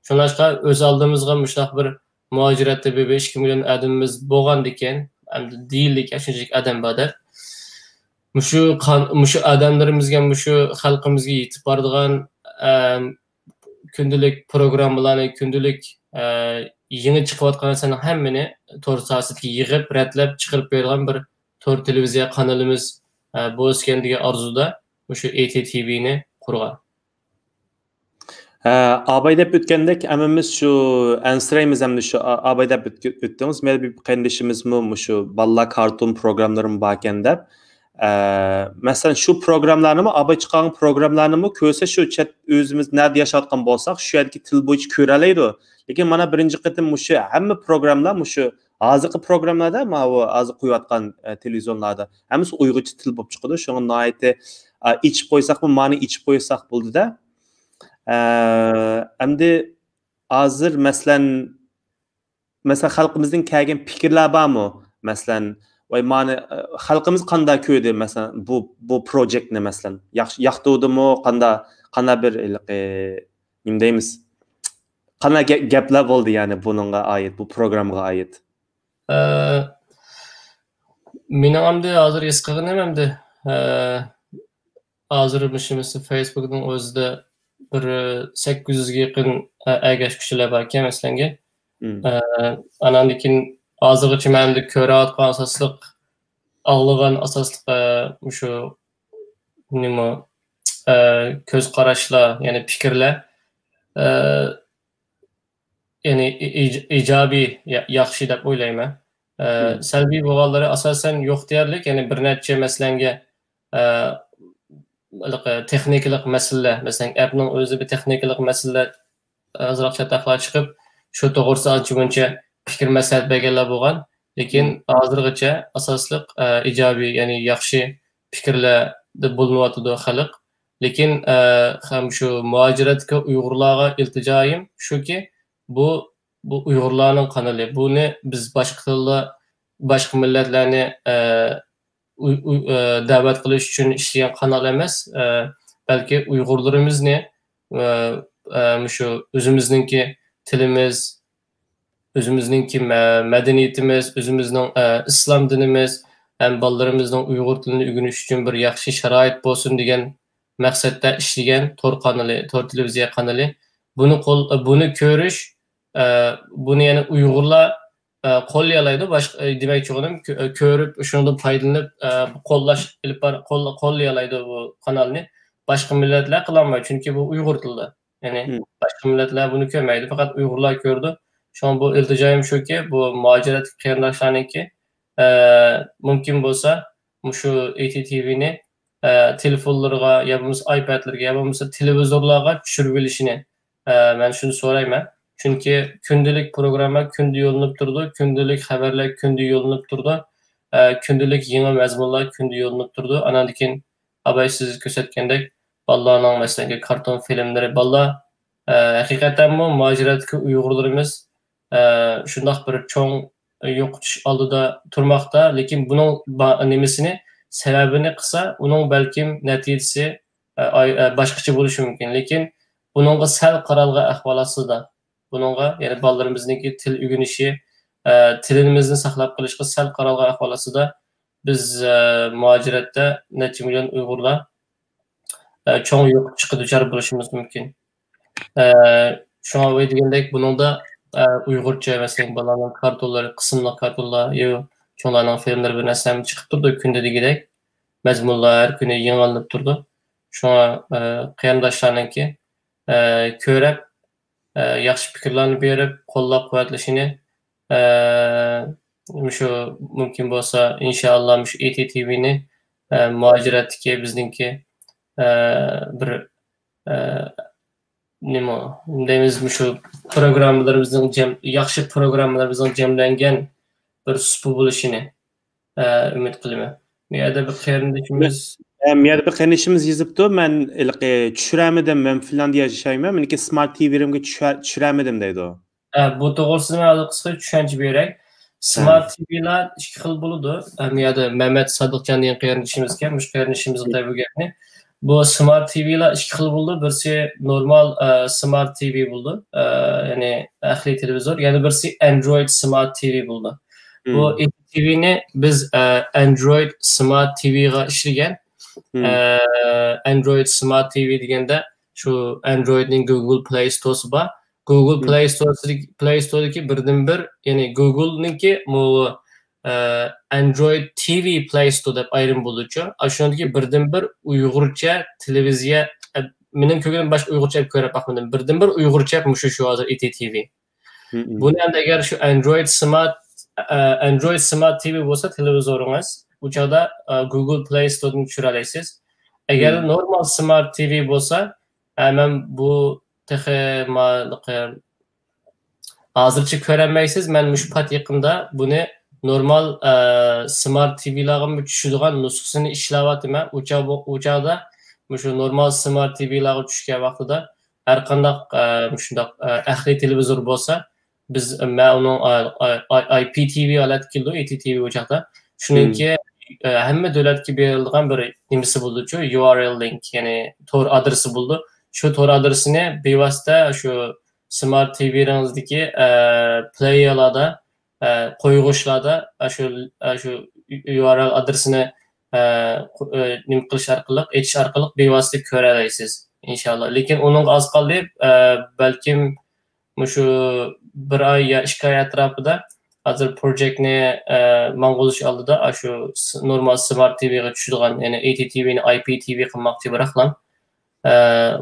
شۇڭلاشقا ئۆز ئالدىمىزغا مۇشۇنداق بىر مۇھاجىرەتتە بىر، بىر ئىككى مىليون ئادىمىمىز بولغاندىكىن، ئەمدى دېيىلدىكەن، شۇنچىلىك ئادەم بار دەپ. مۇشۇ قان-، مۇشۇ ئادەملىرىمىزگە، مۇشۇ خەلقىمىزگە يېتىپ بارىدىغان، ئەم، كۈندىلىك پروگراممىلارنى، كۈندىلىك، ئە، يېڭى چىقىۋاتقان نەرسىلەرنىڭ ھەممىنى تور ساھەسىدىكى يىغىپ، رەتلەپ چىقىرىپ بېرىدىغان بىر تور تېلېۋىزىيە قانىلىمىز، ئە، بولسىكەن دېگەن ئارزۇدا مۇشۇ ئېي تى تى ۋىنى قۇرغان. ھە، ئاباي دەپ ئۆتكەندەك، ھەممىمىز شۇ ئەنسىرەيمىز ھەمدە شۇ ئا-، ئاباي دەپ ئۆتكە-، ئۆتتىڭىز. مەن بىر قېرىندىشىمىزمۇ مۇشۇ بالىلار كارتون پروگراملىرىمۇ باركەن دەپ، ئە، مەسىلەن، شۇ پروگراملارنىمۇ ئاباي چىقارغان پروگراملارنىمۇ كۆرسە، شۇ چەت ئۆزىمىز نەدە ياشاۋاتقان بولساق، شۇ يەردىكى تىل بويىچە كۆرەلەيدۇ. لېكىن مانا بىرىنچى قېتىم مۇشۇ ھەممە پروگراملار، مۇشۇ ھازىرقى پروگراملاردا، ماۋۇ ھازىر قويۇۋاتقان، ئە، تېلېۋىزىيونلاردا ھەممىسى ئۇيغۇرچە تىل بولۇپ چىقىدۇ. شۇڭا ناھايىتى، ئە، ئېچىپ قويساقمۇ، مانا ئېچىپ قويساق بولدى-دە. ئە، ئەمدى ھازىر، مەسىلەن، مەسىلەن، خەلقىمىزدىن كەلگەن پىكىرلەر بارمۇ؟ مەسىلەن، ۋاي، مانا، ئە، خەلقىمىز قانداق كۆردى، مەسىلەن، بۇ، بۇ پروجېكتنى، مەسىلەن، ياخشى، ياقتۇردىمۇ؟ قانداق، قانداق بىر ھېلىقى، نېمە دەيمىز؟ قانداق گە-، گەپلەر بولدى، يەنى بۇنىڭغا ئائىت، بۇ پروگراممىغا ئائىت؟ ئە، مېنىڭ ئەمدى ھازىر ھېس قىلغىنىم ئەمدى، ئە، ھازىر مۇشۇ مەسىلەن فېيسبۇكنىڭ ئۆزىدە بىر سەككىز يۈزگە يېقىن ئە-، ئەگەشكۈچىلەر باركەن مەسىلەنگە. مم. ئە، ئاناندىن كېيىن ھازىرغىچە مەن ئەمدى كۆرۈۋاتقان ئاساسلىق، ئاڭلىغان ئاساسلىق، ئە، مۇشۇ نېمە، ئە، كۆز قاراشلار، يەنى پىكىرلەر، ئە، يەنى ئى-، ئىج-، ئىجابىي، يا-، ياخشى دەپ ئويلايمەن. ئە، مم. سەلبىي بولغانلىرى ئاساسەن يوق دېيەرلىك، يەنى بىر نەچچە مەسىلەنگە، ئە، ھېلىقى تېخنىكىلىق مەسىلىلەر، مەسىلەن، ئەپنىڭ ئۆزى بىر تېخنىكىلىق مەسىلىلەر، ئازراق چاتاقلار چىقىپ، شۇ توغرىسىدا ئانچە-مۇنچە پىكىر مەسلىھەت بەرگەنلەر بولغان. لېكىن مم. ھازىرغىچە ئاساسلىق، ئە، ئىجابىي، يەنى ياخشى پىكىرلەردە بولۇنۇۋاتىدۇ خەلق. لېكىن، ئە، ھەم شۇ مۇھاجىرەتتىكى ئۇيغۇرلارغا ئىلتىجايىم شۇكى، بۇ، بۇ ئۇيغۇرلارنىڭ قانىلى. بۇنى بىز باشقا تىلدا، باشقا مىللەتلەرنى، ئە، ئۇ-، ئۇ-، ئە، دەۋەت قىلىش ئۈچۈن ئىشلىگەن قانال ئەمەس، ئە، بەلكى ئۇيغۇرلىرىمىزنى، ئە، ئە، مۇشۇ ئۆزىمىزنىڭكى تىلىمىز، ئۆزىمىزنىڭكى مە-، مەدەنىيىتىمىز، ئۆزىمىزنىڭ، ئە، ئىسلام دىنىمىز ھەم بالىلىرىمىزنىڭ ئۇيغۇر تىلىنى ئۆگىنىش ئۈچۈن بىر ياخشى شارائىت بولسۇن دېگەن مەقسەتتە ئىشلىگەن تور قانىلى، تور تېلېۋىزىيە قانىلى. بۇنى قول-، بۇنى كۆرۈش، ئە، بۇنى يەنە ئۇيغۇرلار، ئە، قوللىيالايدۇ. باشقا، ئە، دېمەكچى بولغىنىم، كۆ-، كۆرۈپ، شۇنىڭدىن پايدىلىنىپ، ئە، قوللاش، ئېلىپ بار-، قوللا-، قوللىيالايدۇ بۇ قانالنى. باشقا مىللەتلەر قىلالمايدۇ، چۈنكى بۇ ئۇيغۇر تىلىدا. يەنى مم. باشقا مىللەتلەر بۇنى كۆرمەيدۇ، پەقەت ئۇيغۇرلار كۆرىدۇ. شۇڭا بۇ ئىلتىجايىم شۇكى، بۇ مۇھاجىرەتتىكى قېرىنداشلارنىڭكى، ئە، مۇمكىن بولسا مۇشۇ ئېي تى تى ۋىنى، ئە، تېلېفونلىرىغا يا بولمىسا ئايپەدلىرىگە يا بولمىسا تېلېۋىزورلارغا چۈشۈرۈۋېلىشىنى، ئە، مەن شۇنى سورايمەن. چۈنكى كۈندىلىك پروگرامما كۈندە يوللىنىپ تۇرىدۇ، كۈندىلىك خەۋەرلەر كۈندە يوللىنىپ تۇرىدۇ، ئە، كۈندىلىك يېڭى مەزمۇنلار كۈندە يوللىنىپ تۇرىدۇ. ئاناندىن كېيىن ئاباي سىز كۆرسەتكەندەك بالىلارنىڭ، مەسىلەن، كارتون فىلىملىرى، بالىلار، ئە، ھەقىقەتەنمۇ مۇھاجىرەتتىكى ئۇيغۇرلىرىمىز، ئە، شۇنداق بىر چوڭ يوقىتىش ئالدىدا تۇرماقتا. لېكىن بۇنىڭ با-، نېمىسىنى، سەۋەبىنى قىلسا، ئۇنىڭ بەلكىم نەتىجىسى، ئە، ئاي-، ئە، باشقىچە بولۇشى مۇمكىن. لېكىن بۇنىڭغا سەل قارالغان ئەھۋال ئاستىدا، بۇنىڭغا، يەنى بالىلىرىمىزنىڭكى تىل ئۆگىنىشى، ئە، تىلىمىزنى ساقلاپ قېلىشقا سەل قارالغان ئەھۋال ئاستىدا، بىز، ئە، مۇھاجىرەتتە نەچچە مىليون ئۇيغۇرلار، ئە، چوڭ يوقىتىشقا دۇچار بولۇشىمىز مۇمكىن. ئە، شۇڭا ۋەي دېگەندەك، بۇنىڭدا، ئە، ئۇيغۇرچە، مەسىلەن، بالىلارنىڭ كارتونلىرى، قىسىملىق كارتونلار، يا چوڭلارنىڭ فىلىملىرى بىر نەرسە ھەم چىقىپ تۇرىدۇ كۈندە دېگۈدەك. مەزمۇنلار ھەر كۈنى يېڭىلىنىپ تۇرىدۇ. شۇڭا، ئە، قېرىنداشلارنىڭكى، ئە، كۆرۈپ، ئە، ياخشى پىكىرلەرنى بېرىپ، قوللاپ-قۇۋۋەتلىشىنى، ئە، مۇشۇ مۇمكىن بولسا، ئىنشائاللا، مۇشۇ ئېي تى تى ۋىنى، ئە، مۇھاجىرەتتىكى بىزنىڭكى، ئە، بىر، ئە، نېمە دەيمىز، مۇشۇ پروگراممىلىرىمىزنىڭ جەم-، ياخشى پروگراممىلىرىمىزنىڭ جەملەنگەن بىر سۇپا بولۇشىنى، ئە، ئۈمىد قىلىمەن. بۇ يەردە بىر قېرىندىشىمىز ئە، بۇ يەردە بىر قېرىندىشىمىز يېزىپتۇ، مەن ھېلىقى چۈشۈرەلمىدىم، مەن فىنلاندىيەدە ياشايمەن، مېنىڭكى سمارت تى ۋىلىرىمگە چۈشە-، چۈشۈرەلمىدىم دەيدۇ. ئە، بۇ توغرىسىدا مەن ھازىر قىسقا چۈشەنچە بېرەي. سمارت تى ۋىلار ئىككى خىل بولىدۇ. ئە، بۇ يەردە مەمەت سادىقجان دېگەن قېرىندىشىمىز ئىكەن، مۇشۇ قېرىندىشىمىز دەپ بۇ گەپنى. بۇ سمارت تى ۋىلار ئىككى خىل بولىدۇ. بىرسى نورمال، ئە، سمارت تى ۋى بولىدۇ. ئە، يەنى ئەقلىي تېلېۋىزور. يەنە بىرسى ئەندرويد سمارت تى ۋى بولىدۇ. بۇ ئېي تى تى ۋىنى بىز، ئە، ئەندرويد سمارت تى ۋىغا ئىشلىگەن. ئە، ئەندرويد سمارت تى ۋى دېگەندە شۇ ئەندرويدنىڭ گۇگل پلەي ستورسى بار. گۇگل پلەي ستورسىدىكى، پلەي ستوردىكى بىردىنبىر، يەنى گۇگلنىڭكى مۇ-، ئە، ئەندرويد تى ۋى پلەي ستور دەپ ئايرىم بولىدۇچۇ. ئاشۇنىڭدىكى بىردىنبىر ئۇيغۇرچە تېلېۋىزىيە، ئە، مېنىڭ كۆرگىنىم باشقا ئۇيغۇرچە ئەپ كۆرۈپ باقمىدىم. بىردىنبىر ئۇيغۇرچە ئەپ مۇشۇ، شۇ ھازىر ئېي تى تى ۋى. بۇنى ئەمدى ئەگەر شۇ ئەندرويد سمارت، ئە، ئەندرويد سمارت تى ۋى بولسا تېلېۋىزورىڭىز، ئۇ چاغدا، ئە، گۇگل پلەي ستوردىن چۈشۈرەلەيسىز. ئەگەر نورمال سمارت تى ۋى بولسا، ئە، مەن بۇ تېخى ما-، ھازىرچە كۆرەلمەيسىز، مەن مۇشۇ پات يېقىندا بۇنى نورمال، ئە، سمارت تى ۋىلارغىمۇ چۈشىدىغان نۇسخىسىنى ئىشلەۋاتىمەن. ئۇ چاغ بۇ، ئۇ چاغدا مۇشۇ نورمال سمارت تى ۋىلارغا چۈشكەن ۋاقتىدا ھەر قانداق، ئە، مۇشۇنداق، ئە، ئەقلىي تېلېۋىزور بولسا، بىز، مەن ئۇنىڭ، ئاي، ئاي، ئاي، ئاي پى تى ۋى ھالەتتە كېلىدۇ، ئېي تى تى ۋى ئۇ چاغدا. شۇنىڭكى، ئە، ھەممە دۆلەتكە بېرىلىدىغان بىر نېمىسى بولىدۇچۇ، يۇ ئار ئېل لىنك، يەنى تور ئادرېسى بولىدۇ. شۇ تور ئادرېسىنى بىۋاسىتە شۇ سمارت تى ۋىلىرىڭىزدىكى، ئە، پلېيېرلاردا، ئە، قويغۇچلاردا، ئە، شۇ، ئە، شۇ يۇ ئار ئېل ئادرېسىنى، ئە، قو-، ئە، نېمە قىلىش ئارقىلىق، ئېچىش ئارقىلىق بىۋاسىتە كۆرەلەيسىز، ئىنشاللا. لېكىن ئۇنىڭغا ئاز قالدى، ئە، بەلكىم مۇشۇ بىر ئاي يا ئىككى ئاي ئەتراپىدا ھازىر پروجېكتنى، ئە، ماڭغۇزۇش ئالدىدا، ئاشۇ س-، نورمال سمارت تى ۋىغا چۈشىدىغان، يەنى ئېي تى تى ۋىنى ئاي پى تى ۋى قىلماقچى بىراقلا. ئە،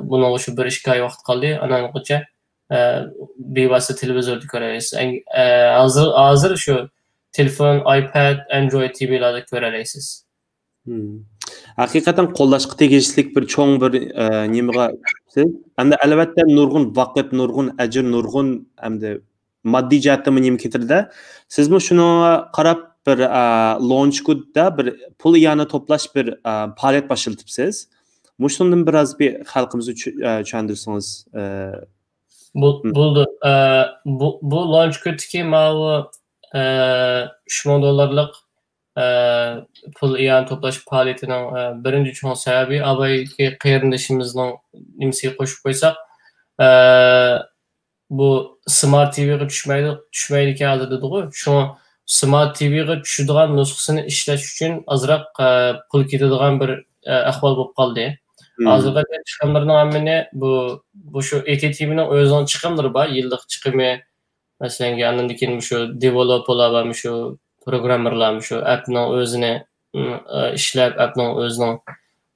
بۇنىڭغا شۇ بىر ئىككى ئاي ۋاقىت قالدى. ئانانغىچە، ئە، بىۋاسىتە تېلېۋىزوردا كۆرەلەيسىز. ئەڭ-، ئە، ھازىر، ھازىر شۇ تېلېفون، ئايپاد، ئەندرويد تى ۋىلاردا كۆرەلەيسىز. ھەقىقەتەن قوللاشقا تېگىشلىك بىر چوڭ بىر، ئە، نېمىغا سىز. ئەمدى ئەلۋەتتە نۇرغۇن ۋاقىت، نۇرغۇن ئەجىر، نۇرغۇن ئەمدى ماددىي جەھەتتىمۇ نېمە كېتىرىدۇ. سىزمۇ شۇنىڭغا قاراپ بىر، ئە، لونچكوددا بىر پۇل ئىئانە توپلاش بىر، ئە، پائالىيەت باشلىتىپسىز. مۇشۇنىڭدىن بىراز بىر خەلقىمىزگە چۈ-، ئە، چۈشەندۈرسىڭىز، ئە، بۇ-، بولىدۇ. ئە، بۇ، بۇ لونچكودتىكى ماۋۇ، ئە، ئۈچ مىڭ دوللارلىق، ئە، پۇل ئىئانە توپلاش پائالىيىتىنىڭ، ئە، بىرىنچى چوڭ سەۋەبى، ئابايكى قېرىندىشىمىزنىڭ نېمىسىگە قوشۇپ قويساق، ئە، بۇ سمارت تى ۋىغا چۈشمەيدۇ، چۈشمەيدىكەن ھازىر دېدىغۇ. شۇڭا سمارت تى ۋىغا چۈشىدىغان نۇسخىسىنى ئىشلەش ئۈچۈن ئازراق، ئە، پۇل كېتىدىغان بىر، ئە، ئەھۋال بولۇپ قالدى. ھازىرغىچە چىقىملىرىنىڭ ھەممىنى بۇ، بۇ شۇ ئېي تى تى ۋىنىڭ ئۆزىنىڭ چىقىملىرى بار، يىللىق چىقىمى، مەسىلەن، ئاندىن كېيىن مۇشۇ دېۋېلوپېرلار بار، مۇشۇ پروگراممېرلار، مۇشۇ ئەپنىڭ ئۆزىنى، ئىم، ئىشلەپ، ئەپنىڭ ئۆزىنىڭ،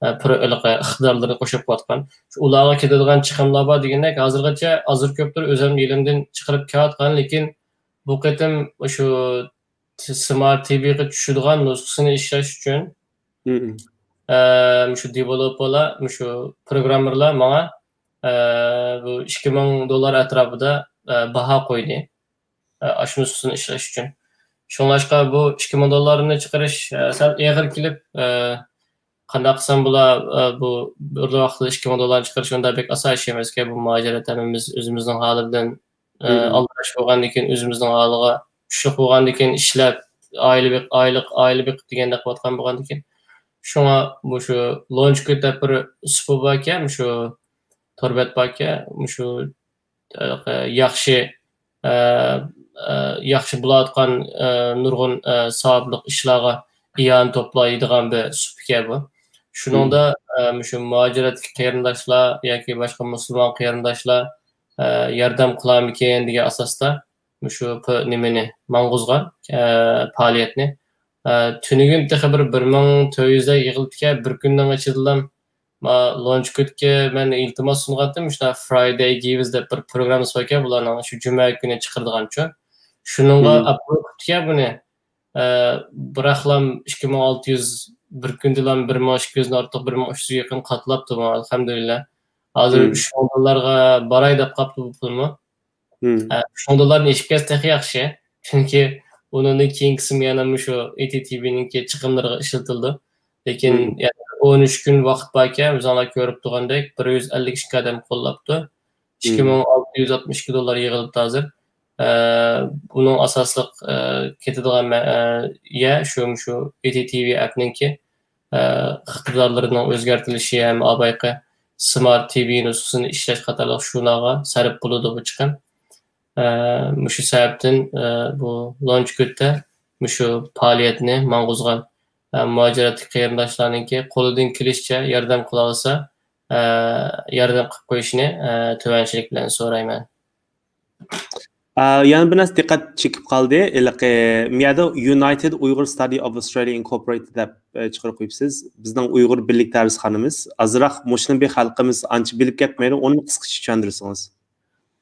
ئە، پرو-، ھېلىقى ئىقتىدارلىرىنى قوشۇپ قويۇۋاتقان. شۇ ئۇلارغا كېتىدىغان چىقىملار بار دېگەندەك، ھازىرغىچە ئازدۇر كۆپتۇر ئۆزۈم ئېلىمدىن چىقىرىپ كېلىۋاتقان، لېكىن بۇ قېتىم شۇ ت-، سمارت تى ۋىغا چۈشىدىغان نۇسخىسىنى ئىشلەش ئۈچۈن، ئە، مۇشۇ دېۋېلوپېرلار، مۇشۇ پروگراممېرلار ماڭا، ئە، بۇ ئىككى مىڭ دوللار ئەتراپىدا، ئە، باھا قويدى. ئە، ئاشۇ نۇسخىسىنى ئىشلەش ئۈچۈن. شۇڭلاشقا بۇ ئىككى مىڭ دوللارنى چىقىرىش، ئە، سەل ئېغىر كېلىپ، ئە، قانداق قىلسام بولا، ئە، بۇ بىر ۋاقىتتا ئىككى مىڭ دوللارنى چىقىرىش ئۇنداق بەك ئاسان ئىش ئەمەسكەن. بۇ مۇھاجىرەت ھەممىمىز ئۆزىمىزنىڭ ھالى بىلەن، ئە، ئالدىراش بولغاندىن كېيىن، ئۆزىمىزنىڭ ھالىغا چۈشلۈك بولغاندىن كېيىن ئىشلەپ، ئائىلە بېق-، ئايلىق، ئائىلە بېقىپ دېگەندەك قىلىۋاتقان بولغاندىن كېيىن. شۇڭا مۇشۇ لونچكود دەپ بىر سۇپا باركەن، مۇشۇ تور بەت باركەن، مۇشۇ، ئە، ياخشى، ئە، ئە، ياخشى بولۇۋاتقان، ئە، نۇرغۇن، ئە، ساۋابلىق ئىشلارغا ئىئانە توپلايدىغان بىر سۇپىكەن بۇ. شۇنىڭدا، ئە، مۇشۇ مۇھاجىرەتتىكى قېرىنداشلار ياكى باشقا مۇسۇلمان قېرىنداشلار، ئە، ياردەم قىلارمىكىن دېگەن ئاساستا مۇشۇ پ-، نېمىنى ماڭغۇزغان، ئە، پائالىيەتنى. ئە، تۈنۈگۈن تېخى بىر، بىر مىڭ تۆت يۈز يىغىلىپتىكەن، بىر كۈننىڭ ئىچىدىلا ما لونچكودكە مەن ئىلتىماس سۇنغانتىم، شۇنداق فرايدەي گىۋز دەپ بىر پروگراممىسى باركەن، بۇلارنىڭ شۇ جۈمە كۈنى چىقىرىدىغانچۇ. شۇنىڭغا ئاپلود قىپتىكەن بۇنى. ئە، بىراقلام ئىككى مىڭ ئالتە يۈز، بىر كۈندىلا بىر مىڭ ئىككى يۈزدىن ئارتۇق، بىر مىڭ ئۈچ يۈزگە يېقىن قاتلاپتۇ، ئەلھەمدۇلىللا. ھازىر ئۈچ مىڭ دوللارغا باراي دەپ قاپتۇ بۇ پۇلمۇ. ئە، ئۈچ مىڭ دوللاردىن ئېشىپ كەتسە تېخى ياخشى. چۈنكى ئۇنىڭدىن كېيىنكى قىسمى يەنە مۇشۇ ئېي تى تى ۋىنىڭكى چىقىملىرىغا ئىشلىتىلىدۇ. لېكىن يەنە ئون ئۈچ كۈن ۋاقىت باركەن، ئۆزۈڭلار كۆرۈپ تۇرغاندەك، بىر يۈز ئەللىك ئىككى ئادەم قوللاپتۇ. ئىككى مىڭ ئالتە يۈز ئاتمىش ئىككى دوللار يىغىلىپتۇ ھازىر. ئە، بۇنىڭ ئاساسلىق، ئە، كېتىدىغان مە-، ئە، يە شۇ، شۇ ئېي تى تى ۋى ئەپنىڭكى، ئە، ئىقتىدارلىرىنىڭ ئۆزگەرتىلىشى ھەم ئاۋايقى سمارت تى ۋى نۇسخىسىنى ئىشلەش قاتارلىق شۇلارغا سەرپ بولىدۇ بۇ چىقىم. ئە، مۇشۇ سەۋەبتىن، ئە، بۇ لونچكودتا مۇشۇ پائالىيەتنى ماڭغۇزغان، ئە، مۇھاجىرەتتىكى قېرىنداشلارنىڭكى قولىدىن كېلىشىچە ياردەم قىلالىسا، ئە، ياردەم قىلىپ قويۇشىنى، ئە، تۆۋەنچىلىك بىلەن سورايمەن. ئە، يەنە بىر نەرسە دىققەت چېكىپ قالدى. ھېلىقى مۇ يەردە United Uyghur Study of Australia Incorporated دەپ، ئە، چىقىرىپ قويۇپسىز. بىزنىڭ ئۇيغۇر بىرلىك دەرسخانىمىز. ئازراق مۇشۇنى بىر خەلقىمىز ئانچە بىلىپ كەتمەيدۇ. ئۇنى قىسقىچە چۈشەندۈرسىڭىز.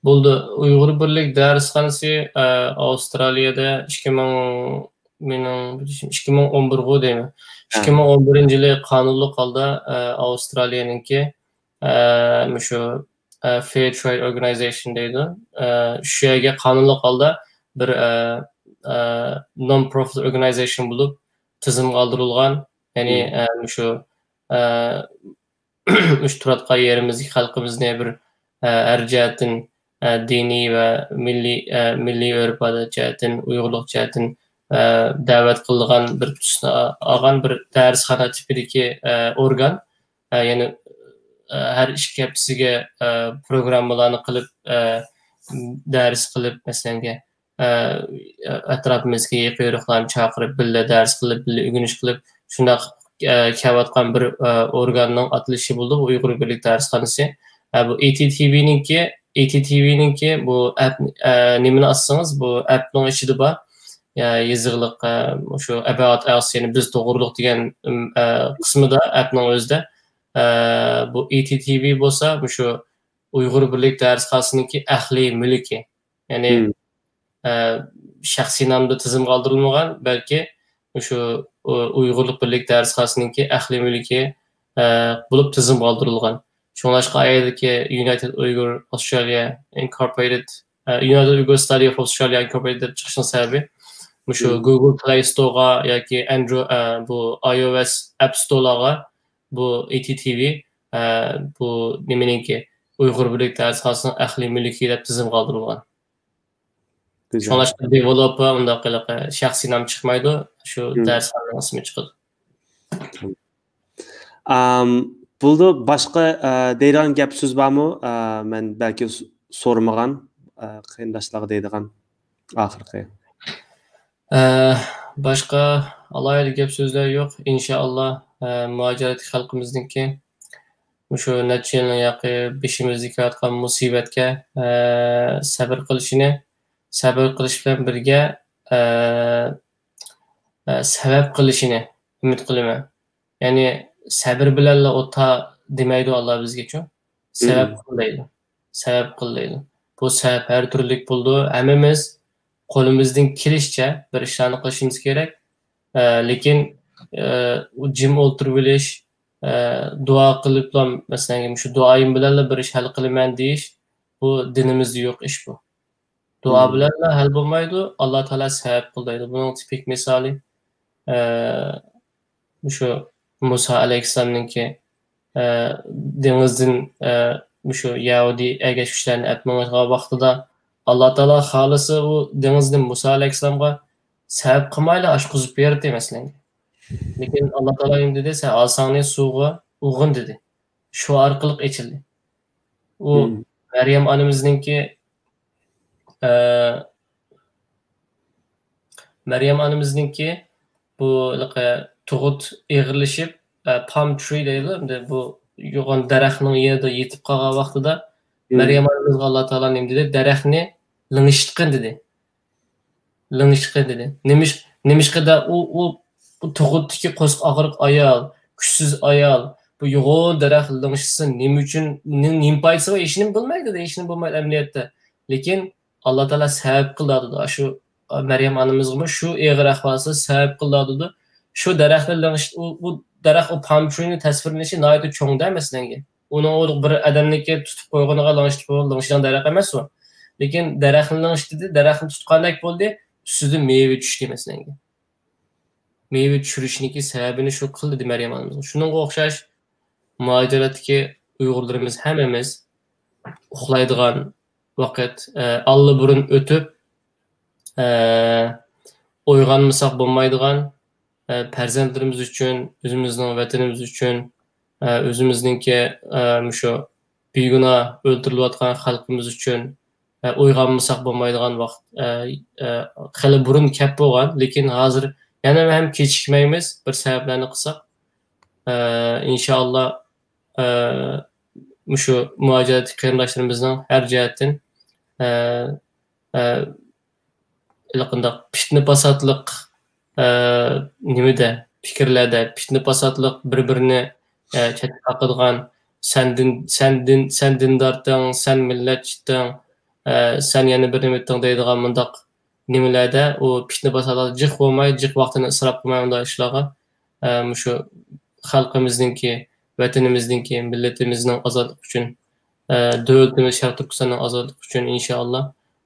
بولدى. ئۇيغۇر بىرلىك دەرسخانىسى، ئە، ئاۋسترالىيەدە ئىككى مىڭ، مېنىڭ بىلىشىم، ئىككى مىڭ ئون بىرغۇ دەيمەن. ھە. ئىككى مىڭ ئون بىرىنچى يىلى قانۇنلۇق ھالدا، ئە، ئاۋسترالىيەنىڭكى، ئە، مۇشۇ، ئە، Fair Trade Organization دەيدۇ. ئە، شۇ يەرگە قانۇنلۇق ھالدا بىر، ئە، ئە، non-profit organization بولۇپ تىزىمغا ئالدۇرۇلغان. يەنى، ئە، مۇشۇ، ئە، مۇشۇ تۇرۇۋاتقان يېرىمىزدىكى خەلقىمىزنى بىر، ئە، ھەر جەھەتتىن، ئە، دىنىي ۋە مىللىي، ئە، مىللىي ئۆرپ-ئادەت جەھەتتىن، ئۇيغۇرلۇق جەھەتتىن، ئە، دەۋەت قىلىدىغان بىر تۈسنى ئا-، ئالغان بىر دەرسخانا تىپىدىكى، ئە، ئورگان. ئە، يەنى، ئە، ھەر ئىككى ھەپتىسىگە، ئە، پروگراممىلارنى قىلىپ، ئە، دەرس قىلىپ، مەسىلەنگە، ئە، ئەتراپىمىزدىكى يېقىن-يورۇقلارنى چاقىرىپ، بىللە دەرس قىلىپ، بىللە ئۆگىنىش قىلىپ، شۇنداق، ئە، كېلىۋاتقان بىر، ئە، ئورگاننىڭ ئاتىلىشى بولىدۇ، بۇ ئۇيغۇر بىرلىك دەرسخانىسى. ئە، بۇ ئېي تى تى ۋىنىڭكى، ئېي تى تى ۋىنىڭكى بۇ ئەپ، ئە، نېمىنى ئاچسىڭىز، بۇ ئەپنىڭ ئىچىدە بار. يا، يېزىقلىق، ئە، مۇشۇ about us، يەنى بىز توغرۇلۇق دېگەن، ئىم، ئە، قىسمىدا، ئەپنىڭ ئۆزىدە. ئە، بۇ ئېي تى تى ۋى بولسا، مۇشۇ ئۇيغۇر بىرلىك دەرسخانىسىنىڭكى ئەھلى مۈلكى. يەنى، ئە، شەخسىي نامدا تىزىمغا ئالدۇرۇلمىغان، بەلكى مۇشۇ ئۇ-، ئۇيغۇرلۇق بىرلىك دەرسخانىسىنىڭكى ئەھلى مۈلكى، ئە، بولۇپ تىزىمغا ئالدۇرۇلغان. شۇڭلاشقا ئايەردىكى United Uyghur Australia Incorporated، ئە، United Uyghur Study of Australia Incorporated دەپ چىقىشنىڭ سەۋەبى مۇشۇ گۇگل پلەي ستورغا ياكى ئەندرو-، ئە، بۇ ئاي ئو ئېس ئەپ ستورلارغا بۇ ئېي تى تى ۋى، ئە، بۇ نېمىنىڭكى، ئۇيغۇر بىرلىك دەرسخانىسىنىڭ ئەھلى مۈلكى دەپ تىزىمغا ئالدۇرۇلغان. گۈزەل. شۇڭلاشقا دېۋېلوپېر ئۇنداق ھېلىقى شەخسىي نام چىقمايدۇ، شۇ دەرسخانىنىڭ ئىسمى چىقىدۇ. ئام، بولدى، باشقا، ئە، دەيدىغان گەپ سۆز بارمۇ؟ ئە، مەن بەلكى س-، سورىمىغان، ئە، قېرىنداشلارغا دەيدىغان ئاخىرقى. ئە، باشقا ئالاھىدە گەپ سۆزلەر يوق. ئىنشائاللا، ئە، مۇھاجىرەتتىكى خەلقىمىزنىڭكى مۇشۇ نەچچە يىلنىڭ ياقى بېشىمىزدا كېلىۋاتقان مۇسىبەتكە، ئە، سەبىر قىلىشىنى، سەبىر قىلىش بىلەن بىرگە، ئە، ئە، سەۋەب قىلىشىنى ئۈمىد قىلىمەن. يەنى سەبىر بىلەنلا ئوتتا دېمەيدۇ ئاللا بىزگىچۇ. سەۋەب قىل دەيدۇ. سەۋەب قىل دەيدۇ. بۇ سەۋەب ھەر تۈرلۈك بولىدۇ. ھەممىمىز قولىمىزدىن كېلىشىچە بىر ئىشلارنى قىلىشىمىز كېرەك. ئە، لېكىن، ئە، ئۇ جىم ئولتۇرۇۋېلىش، ئە، دۇئا قىلىپلا، مەسىلەن، مۇشۇ دۇئايىم بىلەنلا بىر ئىش ھەل قىلىمەن دېيىش، بۇ دىنىمىزدە يوق ئىش بۇ. دۇئا مم. بىلەنلا ھەل بولمايدۇ، ئاللا تائالا سەۋەب قىل دەيدۇ. بۇنىڭ تىپىك مىسالى، ئە، مۇشۇ مۇسا ئەلەيھىسسالامنىڭكى، ئە، دېڭىزدىن، ئە، مۇشۇ يەھۇدىي ئەگەشكۈچىلەرنى ئەپ مېڭىشقان ۋاقتىدا، ئاللا تائالا خالىسا، ئۇ دېڭىزنى مۇسا ئەلەيھىسسالامغا سەۋەب قىلمايلا ئاچقۇزۇپ بېرەتتى، مەسىلەن. لېكىن ئاللا تائالا نېمە دېدى؟ سەن ئاساڭنى سۇغا ئۇرغىن دېدى. شۇ ئارقىلىق ئېچىلدى. ئۇ مم. مەريەم ئانىمىزنىڭكى، ئە، مەريەم ئانىمىزنىڭكى بۇ ھېلىقى تۇغۇت ئېغىرلىشىپ، ئە، palm tree دەيدۇ، ئەمدى بۇ يوغان دەرەخنىڭ يېنىدا يېتىپ قالغان ۋاقتىدا مم. مەريەم ئانىمىزغا ئاللا تائالا نېمە دېدى؟ دەرەخنى لىڭشىتقىن دېدى. لىڭشىتقىن دېدى. نېمىش-، نېمىشقىدا ئۇ، ئۇ، ئۇ تۇغۇتتىكى قورسىقى ئاغرىق ئايال، كۈچسىز ئايال، بۇ يوغان دەرەخ لىڭشىتسا نېمە ئۈچۈن، نېمە، نېمە پايدىسى بار؟ ھېچنېمە بولمايدۇ، ھېچنېمە بولمايدۇ ئەمەلىيەتتە. لېكىن ئاللا تائالا سەۋەب قىلدى دېدى. شۇ مەريەم ئانىمىزغىمۇ شۇ ئېغىر ئەھۋالسىز سەۋەب قىلدى دېدى. شۇ دەرەخنى لىڭشىت-، ئۇ، بۇ دەرەخ، ئۇ palm tree نى تەسۋىرلىنىشى ناھايىتى چوڭ-دە، مەسىلەنگە. ئۇنىڭ ئۇ بىر ئادەمنىڭكى تۇتۇپ قويغىنىغا لىڭشىتىپ، لىڭشىيدىغان دەرەخ ئەمەس ئۇ. لېكىن دەرەخنى لىڭشىتتى، دەرەخنى تۇتقاندەك بولدى، ئۈستىدىن مېۋە چۈشتى، مەسىلەنگە. مېۋە چۈشۈرۈشنىڭكى سەۋەبىنى شۇ قىل دېدى مەريەم ئانىمىزغا. شۇنىڭغا ئوخشاش مۇھاجىرەتتىكى ئۇيغۇرلىرىمىز ھەممىمىز ئۇخلايدىغان ۋاقىت، ئە، ئاللىبۇرۇن ئۆتۈپ، ئە، ئويغانمىساق بولمايدىغان، ئە، پەرزەنتلىرىمىز ئۈچۈن، ئۆزىمىزنىڭ ۋەتىنىمىز ئۈچۈن، ئە، ئۆزىمىزنىڭكى، ئە، مۇشۇ بىگۇناھ ئۆلتۈرۈلۈۋاتقان خەلقىمىز ئۈچۈن، ئە، ئويغانمىساق بولمايدىغان ۋاقىت، ئە، ئە، خېلى بۇرۇن كەپ بولغان، لېكىن ھازىر يەنە ھەم كېچىكمەيمىز، بىر سەۋەبلەرنى قىلساق. ئە، ئىنشائاللا، ئە، مۇشۇ مۇھاجىرەتتىكى قېرىنداشلىرىمىزنىڭ ھەر جەھەتتىن، ئە، ئە، ھېلىقانداق پىتنە پاساتلىق، ئە، نېمىدە، پىكىرلەردە، پىتنە پاساتلىق، بىر-بىرىنى، ئە، چەتكە قاقىدىغان، سەن دىن، سەن دىن، سەن دىندارتىڭ، سەن مىللەتچىتىڭ، ئە، سەن يەنە بىر نېمىتىڭ دەيدىغان مۇنداق نېمىلەردە ئۇ پىتنە پاساتلاردا جىق بولماي، جىق ۋاقتىنى ئىسراپ قىلماي ئۇنداق ئىشلارغا، ئە، مۇشۇ خەلقىمىزنىڭكى، ۋەتىنىمىزنىڭكى، مىللىتىمىزنىڭ ئازادلىقى ئۈچۈن، ئە، دۆلىتىمىز شەرقىي تۈركىستاننىڭ ئازادلىقى ئۈچۈن ئىنشائاللا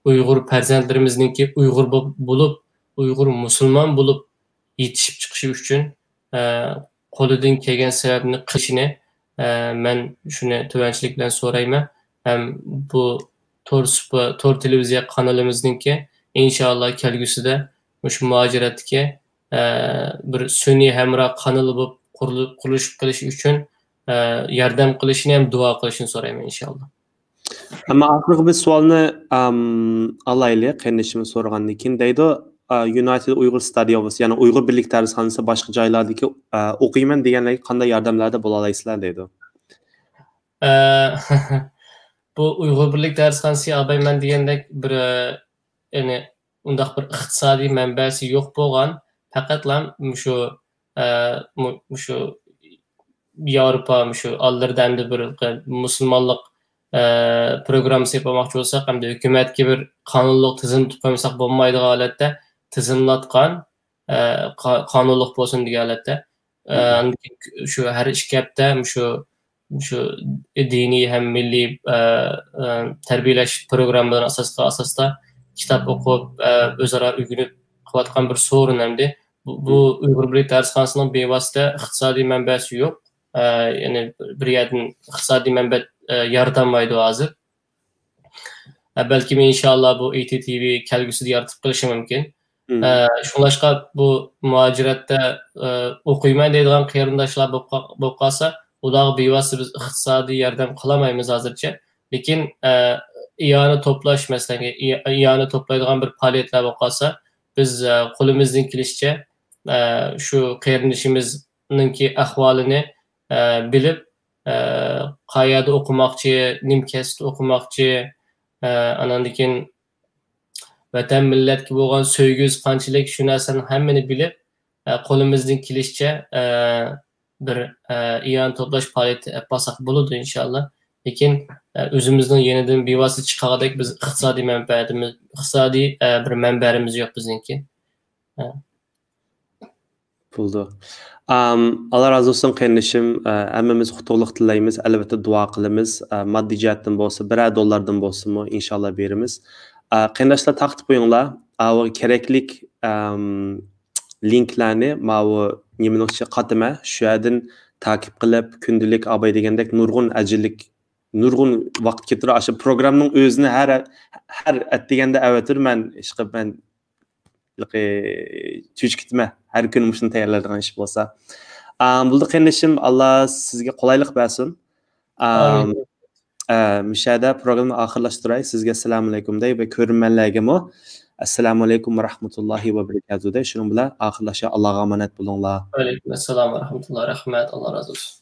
ئۇيغۇر پەرزەنتلىرىمىزنىڭكى ئۇيغۇر بو-، بولۇپ، ئۇيغۇر مۇسۇلمان بولۇپ يېتىشىپ چىقىشى ئۈچۈن، ئە، قولىدىن كەلگەن سەۋەبنى قىلىشىنى، ئە، مەن شۇنى تۆۋەنچىلىك بىلەن سورايمەن. ھەم بۇ تور سۇپا-، تور تېلېۋىزىيە قانىلىمىزنىڭكى ئىنشائاللا كەلگۈسىدە مۇشۇ مۇھاجىرەتتىكى، ئە، بىر سۈنئىي ھەمراھ قانىلى بولۇپ قۇرۇلۇپ، قۇرۇلۇشۇپ قېلىشى ئۈچۈن، ئە، ياردەم قىلىشىنى ھەم دۇئا قىلىشىنى سورايمەن ئىنشائاللا. ئەمما ئاخىرقى بىر سوئالنى، ئەم، ئالايلى، قېرىندىشىمىز سورىغاندىن كېيىن دەيدۇ، ئە، United Uyghur Study House، يەنى ئۇيغۇر بىرلىك دەرسخانىسى باشقا جايلاردىكى، ئە، ئوقۇيمەن دېگەنلەرگە قانداق ياردەملەردە بولالايسىلەر دەيدۇ. ئە، بۇ ئۇيغۇر بىرلىك دەرسخانىسى ئالايمەن دېگەندەك بىر، ئە، يەنى ئۇنداق بىر ئىقتىسادىي مەنبەسى يوق بولغان، پەقەتلا مۇشۇ، ئە، مۇ-، مۇشۇ ياۋروپا مۇشۇ ئالدىلىرىدا ئەمدى بىر مۇسۇلمانلىق، ئە، پروگراممىسى يېپىلماقچى بولساق، ئەمدى ھۆكۈمەتكە بىر قانۇنلۇق تىزىم تۇتۇپ قويمىساق بولمايدىغان ھالەتتە تىزىملاتقان، ئە، قا-، قانۇنلۇق بولسۇن دېگەن ھالەتتە، ئە، مم. ئاندىن كېيىن شۇ ھەر ئىككى ھەپتە مۇشۇ، مۇشۇ دىنىي ھەم مىللىي، ئە، ئە، تەربىيەلەش پروگراممىلىرى ئاساسىدا، ئاساستا كىتاب ئوقۇپ، ئە، ئۆزئارا ئۆگىنىپ قىلىۋاتقان بىر سورۇن ئەمدى. بۇ، بۇ مم. ئۇيغۇر بىرلىك دەرسخانىسىنىڭ بىۋاسىتە ئىقتىسادىي مەنبەسى يوق. ئە، يەنى بىر يەردىن ئىقتىسادىي مەنبە، ئە، يارىتالمايدۇ ھازىر. ئە، بەلكىم ئىنشائاللا بۇ ئېي تى تى ۋى كەلگۈسىدە يارىتىپ قېلىشى مۇمكىن. مم. ئە، شۇڭلاشقا بۇ مۇھاجىرەتتە، ئە، ئوقۇيمەن دەيدىغان قېرىنداشلار بولۇپ قا-، بولۇپ قالسا، ئۇلارغا بىۋاسىتە بىز ئىقتىسادىي ياردەم قىلالايمىز ھازىرچە. لېكىن، ئە، ئىئانە توپلاش، مەسىلەن، ئىئانە توپلايدىغان بىر پائالىيەتلەر بولۇپ قالسا، بىز، ئە، قولىمىزدىن كېلىشىچە، ئە، شۇ قېرىندىشىمىزنىڭكى ئەھۋالىنى، ئە، بىلىپ، ئە، قەيەردە ئوقۇماقچى، نېمە كەسىپتە ئوقۇماقچى، ئە، ئاناندىن كېيىن ۋەتەن، مىللەتكە بولغان سۆيگۈسى قانچىلىك، شۇ نەرسىلەرنىڭ ھەممىنى بىلىپ، ئە، قولىمىزدىن كېلىشىچە، ئە، بىر، ئە، ئىئانە توپلاش پائالىيىتى ئېلىپ بارساق بولىدۇ، ئىنشائاللا. لېكىن، ئە، ئۆزىمىزنىڭ يېنىدىن بىۋاسىتە چىقارغۇدەك بىز ئىقتىسادىي مەنپەئەتىمىز، ئىقتىسادىي، ئە، بىر مەنبەرىمىز يوق بىزنىڭكى. ئە. بولدى. ئام، ئاللا رازى بولسۇن قېرىندىشىم. ئە، ھەممىمىز ئۇتۇقلۇق تىلەيمىز. ئەلۋەتتە دۇئا قىلىمىز. ئە، ماددىي جەھەتتىن بولسا، بىرەر دوللاردىن بولسىمۇ ئىنشاللا بېرىمىز. ئە، قېرىنداشلار تارقىتىپ قويۇڭلار. ئاۋۇ كېرەكلىك، ئەم، لىنكلارنى ماۋۇ نېمىنىڭ ئىچىگە قاتىمەن. شۇ يەردىن تاقىپ قىلىپ، كۈندىلىك ئاباي دېگەندەك نۇرغۇن ئەجىرلىك، نۇرغۇن ۋاقىت كېتىرىدۇ. ئاشۇ پروگراممىنىڭ ئۆزىنى ھەر، ھەر ئەتىگەندە ئەۋەتىمەن. ئىشقىلىپ مەن ھېلىقى چۆچۈپ كېتىمەن. ھەر كۈنى مۇشۇنى تەييارلايدىغان ئىش بولسا. ئام، بولدى قېرىندىشىم، ئاللا سىزگە قولايلىق بەرسۇن. ئام، ئامىن. ئە، مۇشۇ يەردە پروگراممىنى ئاخىرلاشتۇراي. سىزگە ئەسسالامۇئەلەيكۇم دەي ۋە كۆرۈرمەنلەرگىمۇ ئەسسالامۇئەلەيكۇم ۋە رەھمەتۇللاھى ۋە بەرىكاتۇھ دەي. شۇنىڭ بىلەن ئاخىرلاشاي. ئاللاغا ئامانەت بولۇڭلار. ۋەئەلەيكۇم ئەسسالام ۋە رەھمەتۇللا. رەھمەت، ئاللا رازى بولسۇن.